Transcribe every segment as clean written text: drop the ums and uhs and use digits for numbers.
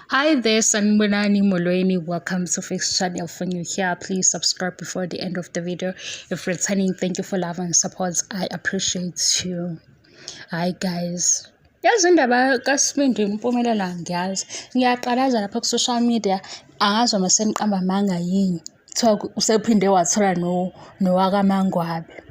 Hi there, Sanibonani Molweni. Welcome to Fix Channel. If you're new here, please subscribe before the end of the video. If returning, thank you for love and support. I appreciate you. Hi guys. Yazi indaba kaSibindi Mpumelelo angiyazi. Ngiyaqalaza lapha ku-social media, angazi noma seniqamba amanga yini. Kuthiwa usephinde wathola nowakaMangwabe.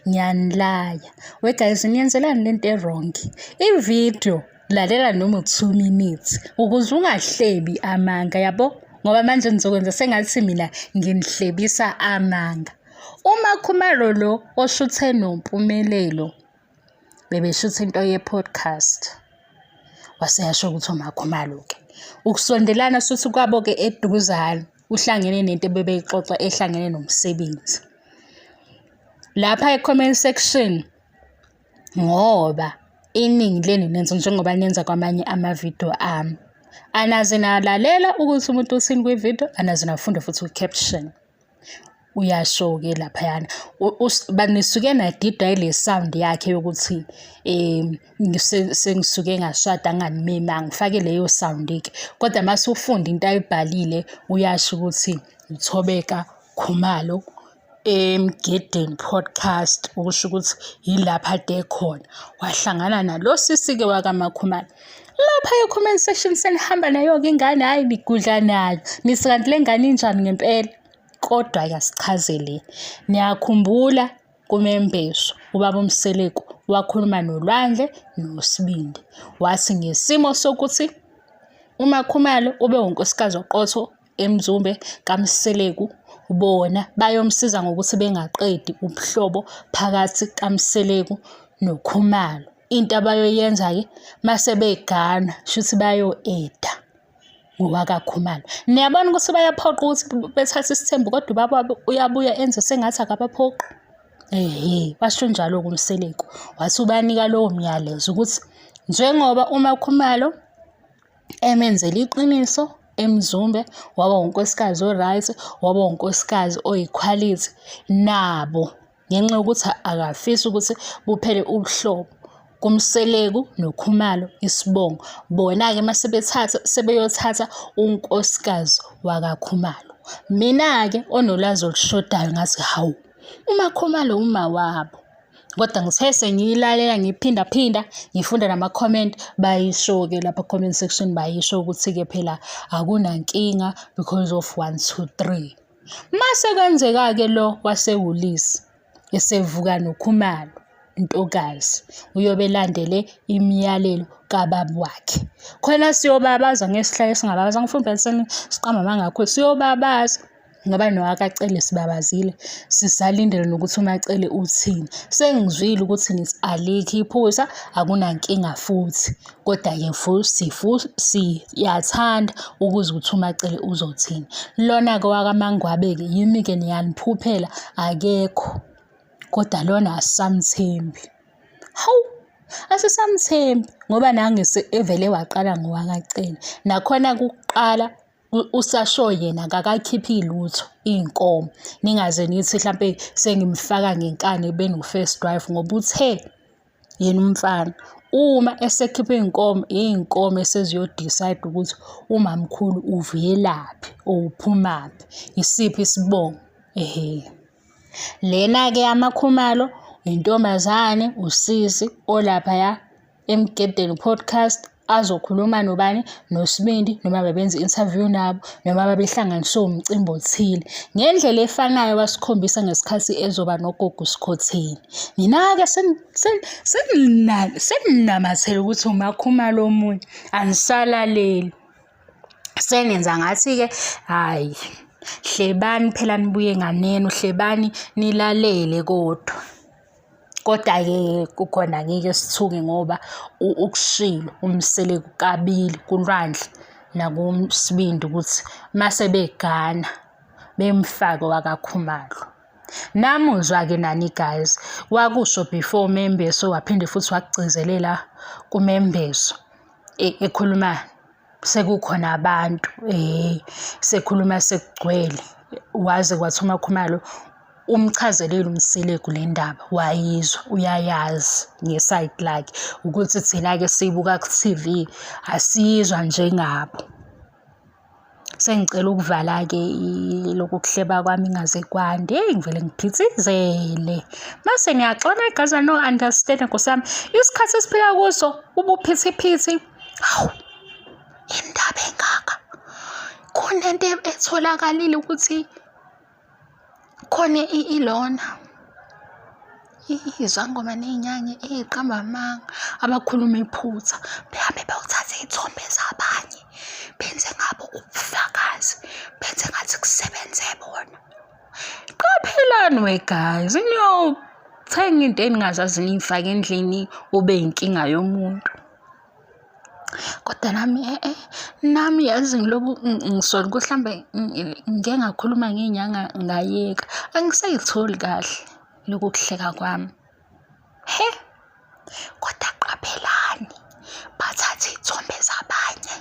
Ngiyanilaya. We guys, niyenzelani lento e-wrong? I-video lalela noma u-2 minutes ukuze ungahlebi amanga yabo, ngoba manje nizokwenza sengathi mina nginihlebisa amanga. UMaKhumalo lo oshuthe noMpumelelo bebeshutha into ye-podcast, wase yasho ukuthi uMaKhumalo-ke ukusondelana suthi kwabo-ke eduzane uhlangene nento ebebeyixoxa ehlangene nomsebenzi. Lapha e-comment section, ngoba iningi lenu nenza njengoba nenza kwamanye amavidiyo ami, anaze nalalela ukuthi umuntu uthini kwividiyo, anaze nafunda futhi kwi-caption. Uyasho-ke laphayana, nisuke nadidwa ile sound yakhe yokuthi sengisuke ngashada nginganimemanga, ngifake leyo sound-ke. Kodwa mase ufunda into ayibhalile uyasho ukuthi uThobeka Khumalo Emgedeni Podcast, okusho ukuthi yilapho ade ekhona. Wahlangana nalo sisi-ke wakaMaKhumalo. Lapha e-comment section senihamba nayo-ke ingane, hhayi nigudla nayo. Nithi kanti le ngane injani ngempela? Kodwa-ke asichaze le. Niyakhumbula kuMembeso, ubaba uMseleku wakhuluma noLwandle noSibindi. Wathi ngesimo sokuthi uMaKhumalo ube unkosikazi oqotho eMzumbe kaMseleku, bona bayomsiza ngokuthi bengaqedi ubuhlobo phakathi kaMseleku noKhumalo. Into abayoyenza-ke mase begana shuthi bayo-eda ngowakaKhumalo. Niyabona ukuthi bayaphoqa ukuthi bethathe isithembu kodwa ubaba wabo uyabuya enze sengathi akabaphoqi. Ehhe, washo njalo-ke uMseleku. Wathi ubanika lowo myalezo ukuthi njengoba uMaKhumalo emenzela iqiniso eMzumbe, waba unkosikazi o-right, waba unkosikazi oyikhwalithi, nabo ngenxa yokuthi akafisi ukuthi buphele ubuhlobo kuMseleku noKhumalo isibongo. Bona-ke uma sebethatha sebeyothatha unkosikazi wakaKhumalo. Mina-ke onolwazi olushodayo ngathi hawu, uMaKhumalo uma wabo. Kodwa ngithe sengiyilalela ngiphindaphinda ngifunda nama-comment bayisho-ke lapha comment section bayisho ukuthi-ke phela akunankinga because of one, two, three. Mase kwenzeka-ke lo waseWoolies esevuka noKhumalo ntokazi uyobe elandele imiyalelo kababa wakhe. Khona siyobabaza ngesihlalo esingababaza angifuni phela siqamba amanga kakhulu siyobabaza ngoba nowakaCele sibabazile sisalindele nokuthi uMaCele uthini. Sengizwile ukuthi nithi alikho iphutha akunankinga futhi kodwa-ke siyathanda ukuzwa ukuthi uMaCele uzothini. Lona-ke owakaMangwabe-ke yimi-ke niyaniphuphela akekho kodwa lona asisamthembi. Hawu! Asisamthembi ngoba nangu evele waqala ngowakaCele nakhona kuqala usasho yena akakakhiphi lutho iy'nkomo. Ningaze nithi hlampe sengimfaka ngenkani beno-first wife ngoba uthe yena umfana uma esekhipha iy'nkomo, iy'nkomo eseziyo-decide ukuthi umamkhulu uvelaphi or uphumaphi, isiphi isibongo, ehhe. Lena-ke yamaKhumalo intombazane usisi olaphaya Emgedeni Podcast azokhuluma nobani noSibindi noma bebenza i-interview nabo noma babehlanganiswe umcimbi othile ngendlela efanayo wasikhombisa ngesikhathi ezoba nogogo uSkhotheni. Mina-ke seninamathele ukuthi uMakhumalo omunye anisalaleli. Senenza ngathi-ke hhayi hlebani phela nibuye nganeno hlebani nilalele kodwa. Kodwa-ke kukhona angeke sithuke ngoba ukushilo uMseleku kabili kuLwandle nakuSibindi ukuthi mase begana bemfake owakaKhumalo. Namuzwa-ke nani guys, wakusho before uMembeso waphinde futhi wakugcizelela kuMembeso ekhuluma sekukhona abantu sekhuluma sekugcwele waze kwathi uMaKhumalo. Umchazelile uMseleku le ndaba wayizwa uyayazi ngesayidi lakhe ukuthi thina-ke siyibuka ku-T_V asiyizwa njengabo. Sengicela ukuvala-ke lokhu kuhleba kwami ingaze kwande, eyi ngivele ngiphithizele. Mase niyaxona guys ano-understand nkosi yami, isikhathi esiphila kuso ubuphithiphithi, hawu indaba engaka. Kunento etholakalile ukuthi khona ilona izangoma ney'nyanga ey'qamba amanga abakhuluma iphutha behambe beyothatha iy'thombe zabanye benze ngabo ubufakazi benze ngathi kusebenze bona. Qaphelani we guys, niyothenga into eningazazi niyifake endlini ube inkinga yomuntu. Kodwa nami e-e, nami yazi ngiloku ngisola ukuthi hlambe ngike ngakhuluma ngey'nyanga ngayeka. Angisayitholi kahle lokhu kuhleka kwami. He, kodwa qaphelani bathathe iy'thombe zabanye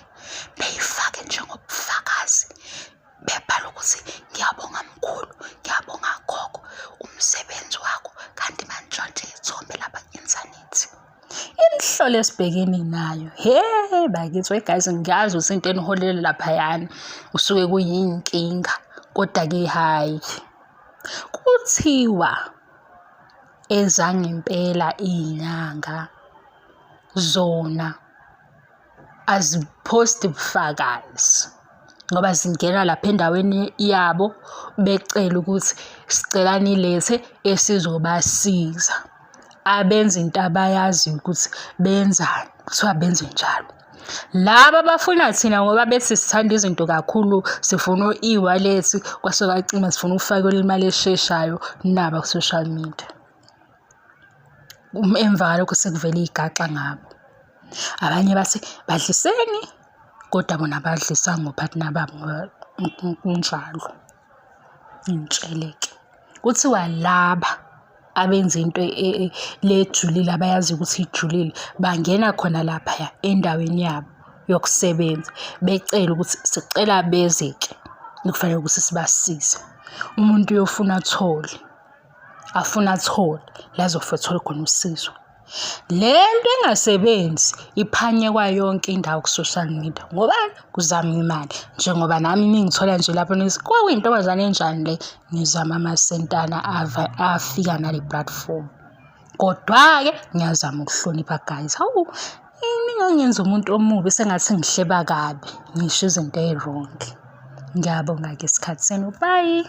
bey'fake njengobufakazi bebhala ukuthi ngiyabonga mkhulu, ngiyabonga gogo umsebenzi wakho, kanti bantshontshe iy'thombe lapha ku-inthanethi. Imihlola esibhekene nayo, he bakithi we guys ngiyazi ukuthi into eniholela laphayana usuke kuyinkinga kodwa-ke hhayi. Kuthiwa ezangempela iy'nyanga zona aziphosti bufakazi ngoba zingena lapha endaweni yabo becele ukuthi sicela nilethe esizobasiza. Abenza into abayaziyo ukuthi benzani, kuthiwa benze njalo. Laba abafuna thina ngoba bethi sithanda izinto kakhulu sifuna i-wallet kwase kwacima sifuna ukufakelwa imali esheshayo naba ku-social media. Emva kwalokho sekuvele iy'gaxa ngabo. Abanye bathi badliseni kodwa bona abadlisanga o-partner babo ngoba kunjalo. Ngitsheleke. Kuthiwa laba abenza into le ejulile abayaziyo ukuthi ijulile bangena khona laphaya endaweni yabo yokusebenza becele ukuthi sicela beze-ke ekufanele ukuthi sibasize. Umuntu uyofuna athole, afune athole la azofike athole khona usizo. Le nto engasebenzi iphanyekwa yonke indawo ku-social media ngoba kuzama imali njengoba nami ningithola nje lapho nithi kwakuyintombazane enjani le ngizama amasentana afika nale platform. Kodwa-ke ngiyazama ukuhlonipha guys, hawu ningangenzi umuntu omubi sengathi ngihleba kabi ngisho izinto ey'wrong. Ngiyabonga-ke isikhathi senu, bye.